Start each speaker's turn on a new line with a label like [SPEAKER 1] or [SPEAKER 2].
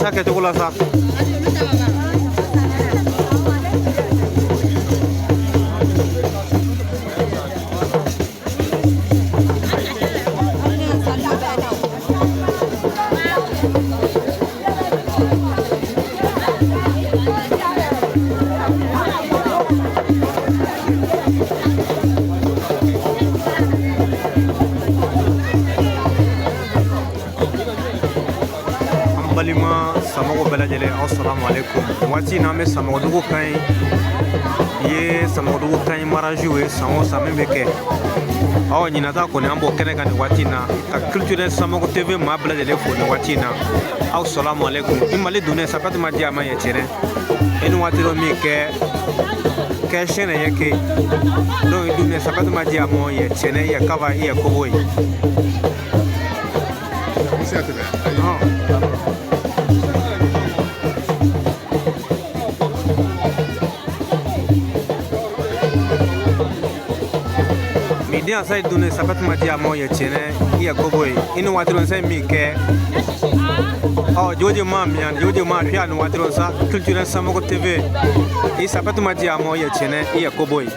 [SPEAKER 1] sa kɛcogo la sa. An balima Samɔgɔ bɛɛ lajɛlen, aw salamu aleykum. Waati in na, an bɛ Samɔgɔdugu kan ye, ye Samɔgɔdugu kan ye, mariage ye san o san min bɛ kɛ. Ɔ, ɲinata kɔni, an b'o kɛnɛ kan nin waati in na, ka Culturel Samɔgɔ TV maa bɛɛ lajɛlen fo nin waati in na. Aw salamu aleykum. I Mali dunnen sapati ma di a ma ɲɛ tiɲɛ i ni waati dɔ min kɛ kɛ sɛnɛ ye ke donc i dunnen sapati ma di a ma yɛ tiɲɛ yɛ kaba i yɛ kobo ye.
[SPEAKER 2] Bɛ se ka tɛmɛ.
[SPEAKER 1] Hɔn. Mi den asa dunne sapati ma di a ma yɛ tiɲɛ i yɛ kobo ye i ni waati dɔ sɛ min kɛ ɔ jojo ma miyan jojo ma hwɛ ni waati dɔ sa. Culturel Samɔgɔ TV i sapati ma di a ma yɛ tiɲɛ i yɛ kobo ye.